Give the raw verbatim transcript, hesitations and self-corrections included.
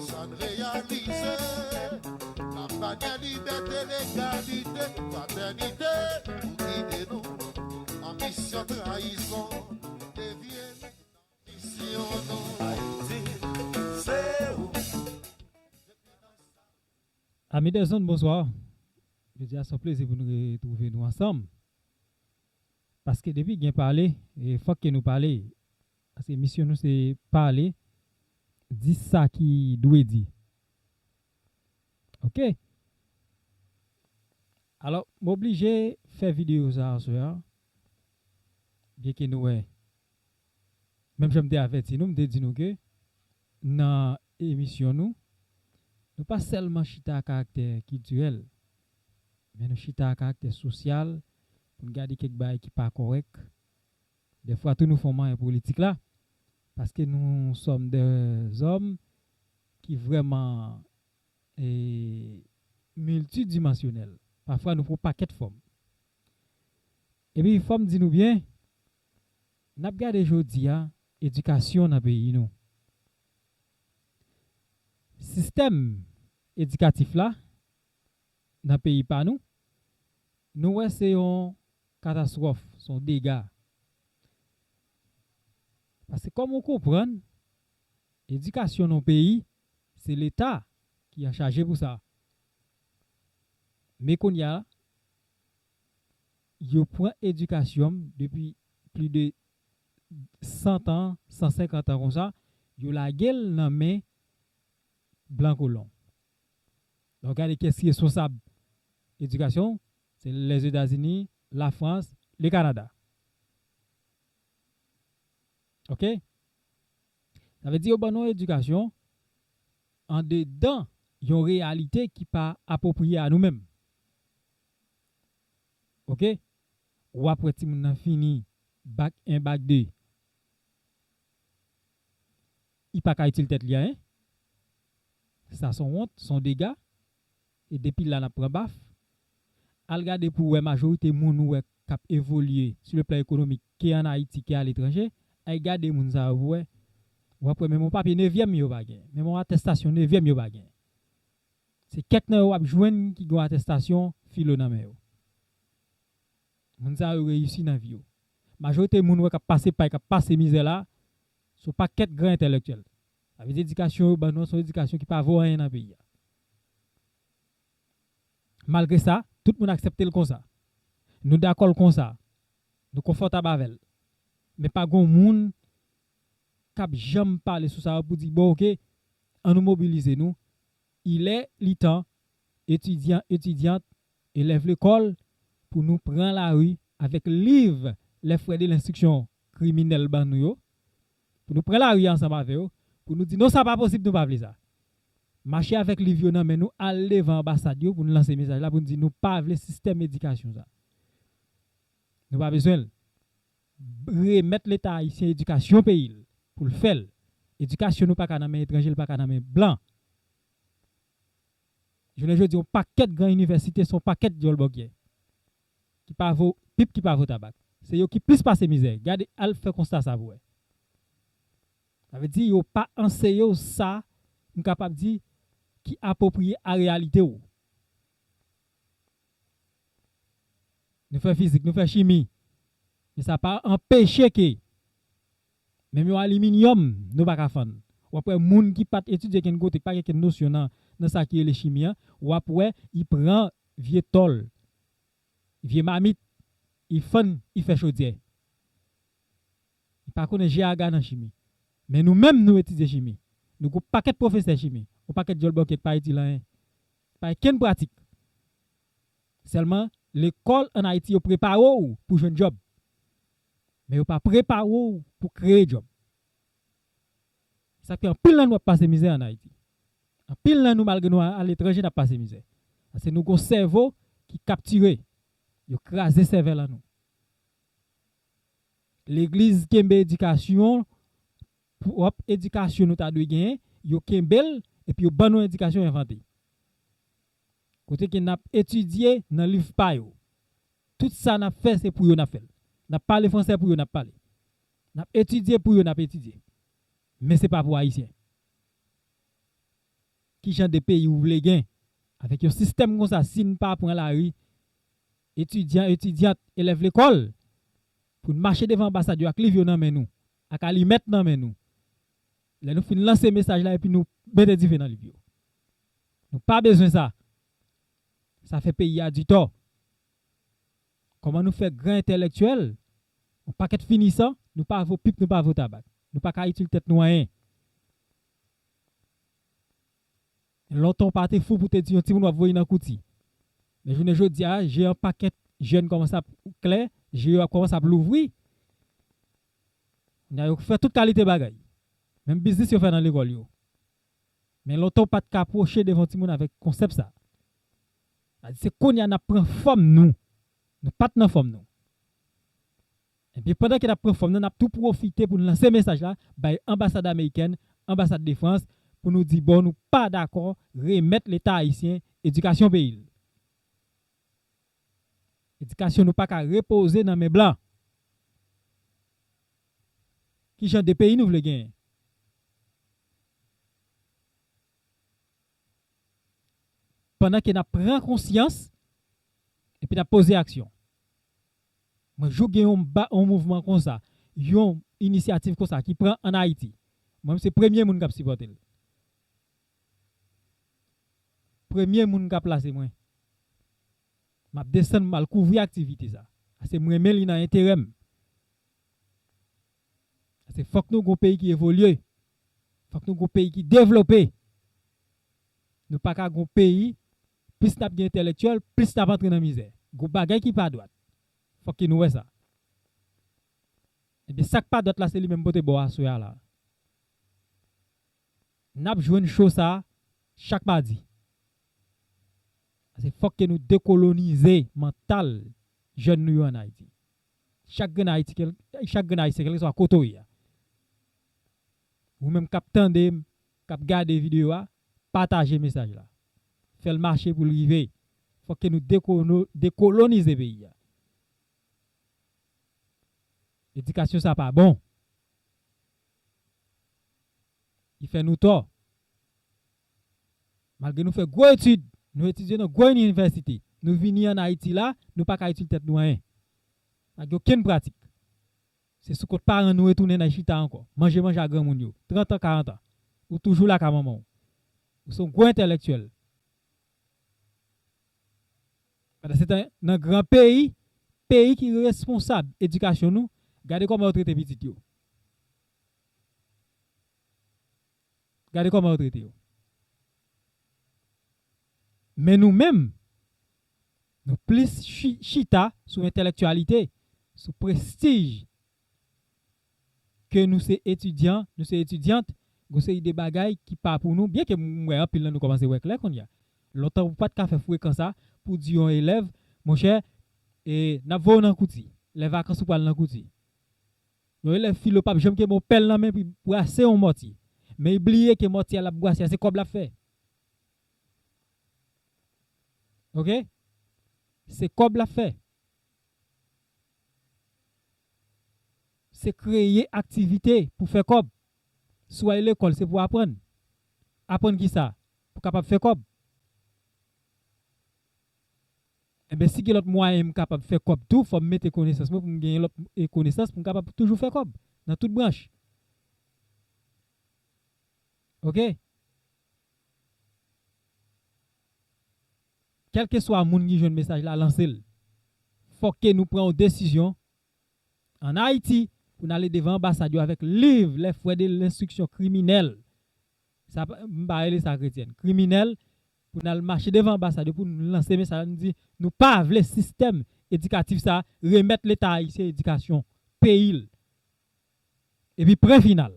Sa n reyalize, nan banyè libète, legalite, fratènite, pou gide nou. Anbisyon, trayizon, devye misyon nou. Ayiti, se ou. Ami des ondes, bonswa. Jodi a se yon plezi pou nou retwouve nou ansanm. Paske depi gen pale, e fòk ke nou pale. Paske misyon nou se pale, di sa ki dwe di. Oke? Alò, m oblije fè videyo sa aswè a. Byenke nou wè, menm jan m te avèti nou, m te di nou ke nan emisyon nou, nou pa sèlman chita ak karaktè kiltirèl, men nou chita ak karaktè sosyal, pou n gade kèk bagay ki pa kòrèk. Dèfwa tou nou fè yon manyen politik la, paske nous sommes des hommes ki vrèman e, miltidimansyonèl. Pafwa nou pran pakèt fòm. Epi fò m di nou byen, n ap gade jodi a edikasyon nan peyi nou. Sistèm edikatif la nan peyi pa nou, nou wè se yon katastwòf, se yon dega. Paske kòm ou konprann, edikasyon nan yon peyi, se Leta ki anchaje pou sa. Men kounye a, yo pran edikasyon m depi plis de san tan, san senkant an konsa, yo lage l nan men blan kolon. Donk, gade kiyès ki responsab edikasyon, se Lèzetazini, Lafrans, le Kanada. Oke? Sa vle di yo ban nou edikasyon andedan yon reyalite ki pa apwopriye a nou menm. Oke? W ap wè timoun nan fini bak en, bak de. Li pa ka itil tèt li anyen. Sa se yon wont, se yon dega. E depi la n ap pran baf. Al gade pou w wè majorite moun ou wè k ap evolye sou le plan ekonomik, ke ann Ayiti, ke aletranje. Al gade moun sa yo pou w wè. W ap wè menm yon papye nevyèm yo pa gen. Menm yon atèstasyon nevyèm yo pa gen. Se kèk nan yo w ap jwenn ki gen yon atèstasyon filo nan men yo. Moun sa yo reyisi nan vi yo. Majorite moun ou wè k ap pase pay, k ap pase mizè la, se yon pakèt gran entèlektyèl. Sa vle di edikasyon yo ban nou an, se yon edikasyon ki pa vo anyen nan peyi a. Malgre sa, tout moun aksepte l konsa. Nou dakò l konsa. Nou konfòtab avè l. Men pa gen yon moun k ap janm pale sou sa yo pou di, bon, oke, ann nou mobilize nou. Il est, li tan, etidyan, etidyant, elèv lekòl, pou nou pran lari avèk liv les frères de l'instruction criminelle ban nou yo, pou nou pran lari ansanm avè yo, pou nou di, non, sa pa posib, nou pa vle sa. Mache avèk liv yo nan men nou, al devan anbasad yo pou nou lanse mesaj la, pou nou di, nou pa vle sistèm edikasyon sa. Nou pa bezwen l. Remèt Leta ayisyen edikasyon peyi l, pou l fè l. Edikasyon nou pa ka nan men etranje, l pa ka nan men blan. Jounen jodi, yon pakèt gran inivèsite, se yon pakèt djòl bòkyè. Ki pa vo pip, ki pa vo tabak. Se yo ki plis pase mizè. Gade, al fè konsta sa pou wè. Sa vle di, yo pa anseye w sa, m kapab di, ki apwopriye a reyalite w. Nou fè fizik, nou fè chimi. Men sa pa anpeche ke menm yon aliminyòm, nou pa ka fann. W ap wè moun ki pa t etidye kenn kote, ki pa gen kenn nosyon nan, nan sa ki rele chimi an, w ap wè, li pran vye tòl, vye mamit, li fann, li fè chodyè. Li pa konnen je aga nan chimi. Men nou menm, nou etidye chimi. Nou gen yon pakèt pwofesè chimi, yon pakèt djòl bòkyè ki pa itil anyen. Pa gen kenn pratik. Sèlman, lekòl ann Ayiti, yo prepare w pou jwenn djòb. Men yo pa prepare w pou kreye djòb. Sa k fè anpil nan nou ap pase mizè ann Ayiti. Anpil nan nou, malgre nou aletranje, n ap pase mizè. Paske nou gen yon sèvo ki kaptire. Yo kraze sèvèl an nou. Legliz kenbe edikasyon, pwòp edikasyon nou ta dwe genyen, yo kenbe l, epi yo ban nou edikasyon envante. Kote ke n ap etidye nan liv pa yo. Tout sa n ap fè, se pou yo n ap fè l. N ap pale fransè, pou yo n ap pale. N ap etidye, pou yo n ap etidye. Men se pa pou Ayisyen. Ki jan de peyi ou vle gen? Avèk yon sistèm konsa, si n pa pran lari, etidyan, etidyant, elèv lekòl, pou n mache devan anbasad yo ak liv yo nan men nou, ak alimèt nan men nou. Lè nou fin lanse mesaj la epi nou mete dife nan liv yo. Nou pa bezwen sa. Sa fè peyi a di tò. Kòman nou fè gran entèlektyèl, yon pakèt finisan, nou pa vo pip, nou pa vo tabak. Nou pa ka itil tèt nou anyen. Lontan w pa te fou pou te di yon timoun w ap voye nan kouti. Men jounen jodi a, je yon pakèt jèn kòmanse ap klè, je yo ap kòmanse ap louvri. Kounye a yo fè tout kalite bagay. Menm biznis yo fè nan lekòl yo. Men lontan w pa t ka pwoche devan timoun avèk konsèp sa. Sa di se kounye a n ap pran fòm nou. Nou pa t nan fòm nou. Ebyen, pandan ke n ap pran fòm nan, n ap tou pwofite pou n lanse mesaj la bay anbasad amerikèn, anbasad de Frans, pou nou di, bon, nou pa dakò remèt Leta ayisyen edikasyon peyi l. Edikasyon nou pa ka repoze nan men blan. Ki jan de peyi nou vle genyen? Pandan ke n ap pran konsyans, epi n ap poze aksyon. Mwen, jou gen yon, ba, yon mouvman konsa, yon inisyativ konsa ki pran ann Ayiti, mwen, se premye moun k ap sipòte l. Premye moun k ap plase mwen. M ap desann, m al kouvri aktivite sa. Paske m renmen li nan enterè m. Paske fòk nou gon peyi ki evolye. Fòk nou gon peyi ki devlope. Nou pa ka gon peyi, plis n ap gen entèlektyèl, plis n ap antre nan mizè. Gon bagay ki pa dwat. Fòk ke nou wè sa. Ebyen, sa k pa dwat la, se li menm pote ba w aswè a la. N ap jwenn cho sa chak madi. Paske fòk ke nou dekolonize mantal jèn nou yo ann Ayiti. Chak grenn Ayiti, kèl-, chak grenn Ayisyen, kèlkeswa kote w ye a. Ou menm k ap tande m, k ap gade videyo a, pataje mesaj la. Fè l mache pou l rive. Fòk ke nou dekolo-, dekolonize peyi a. Edikasyon sa pa bon. Li fè nou tò. Malgre nou fè gwo etid, nou etidye nan gwo inivèsite, nou vini ann Ayiti la, nou pa ka itil tèt nou anyen. Pa gen okenn pratik. Se sou kont paran nou retounen nan chita ankò. Manje, manje a granmoun yo. Trant an, karant an. Ou toujou lakay manman w. Ou se yon gwo entèlektyèl. Pandan se tan, nan gran peyi, peyi ki responsab edikasyon nou, gade kòman yo trete pitit yo. Gade kòman yo trete yo. Men nou menm, nou plis chi-, chita sou entèlektyalite, sou prestij, ke nou se etidyan, nou se etidyant, gon seri de bagay ki pa pou nou, byen ke m wè anpil nan nou kòmanse wè klè kounye a. Lontan ou pa t ka fè frekan sa pou di yon elèv, monchè, e, n ap voye w nan kouti. Lè vakans ou pral nan kouti. Yon elèv filo p ap janm kenbe yon pèl nan men pou l brase yon mòtye. Men li bliye ke mòtye a l ap brase a, se kòb l ap fè. Oke? Se kòb l ap fè. Se kreye aktivite pou fè kòb. Si w al lekòl, se pou aprann. Aprann kisa? Pou kapab fè kòb. Enben, si gen lòt mwayen m kapab fè kòb tou, fò m mete konesans mwen pou m genyen lòt, e, konesans pou m kapab toujou fè kòb nan tout branch. Oke? Kèlkeswa moun ki jwenn mesaj la, lanse l. Fòk ke nou pran yon desizyon ann Ayiti pou n ale devan anbasad yo avèk liv Les Frères de l'Instruction Criminelle. Sa pa, m pa rele sa kretyèn. Kriminèl, pou n al mache devan anbasad yo, pou n lanse mesaj la, nou di, nou pa vle sistèm edikatif sa, remèt Leta ayisyen edikasyon peyi l. Epi pwen final.